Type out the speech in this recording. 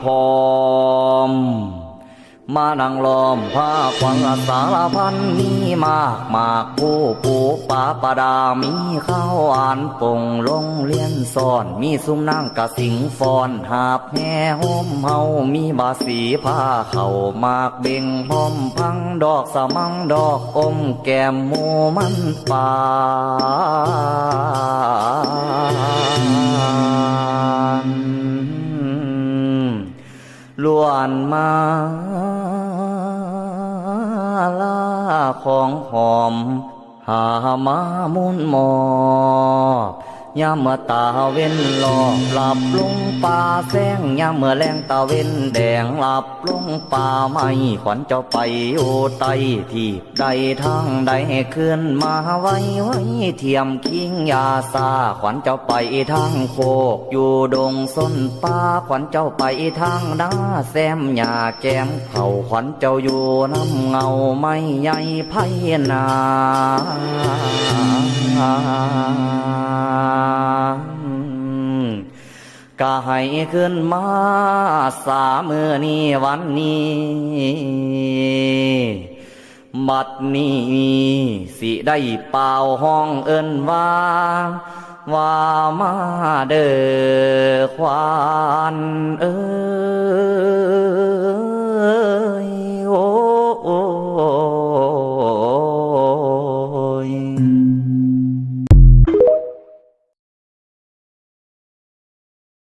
ປອມ ມານັ່ງລ້ອມພາຂວັນລະສາລະພັນມີມາກ ໝາກພູປູປາປະດາມີ ເຂົ້າອານປົງໂລງລຽນສອນ ມີຊຸມນາງກະສິງຟ້ອນ ຫາບແຫ່ໂຮມເຮົາ ມີບາສີພາເຂົ້າ ໝາກເບັງພ້ອມພັງ ດອກສະມັງດອກອົມ ແກ້ມໝູ່ມັນປານ ລ້ວນມາລາຂອງຫອມ ຫາມາໝູນມອບ ຍາມເມື່ອຕາເວັນລອບ ລັບລົງປ່າແຊງ ຍາມເມື່ອແລງຕາເວັນແດງ ລັບລົງປ່າໄມ້ ຂວັນເຈົ້າໄປຢູ່ໃຕ້ ທີ່ໃດທາງໃດ ໃຫ້ຄືນມາໄວໄວ ທ່ຽມຄິງຢ່າຊ້າ ຂວັນເຈົ້າໄປທາງໂຄກ ຢູ່ດົງຊົນປ່າ ຂວັນເຈົ້າໄປທາງນາ ແຊມຫຍ້າແກ້ມເຂົ້າ ຂວັນເຈົ້າຢູ່ນຳເງົາໄມ້ໃຫຍ່ໄພນາ ກະໃຫ້ຄືນມາສາມື້ນີ້ວັນນີ້ ບັດນີ້ຊິໄດ້ປ່າວຮ້ອງເອີ້ນວ່າ ວ່າມາເດີຂວັນເອີ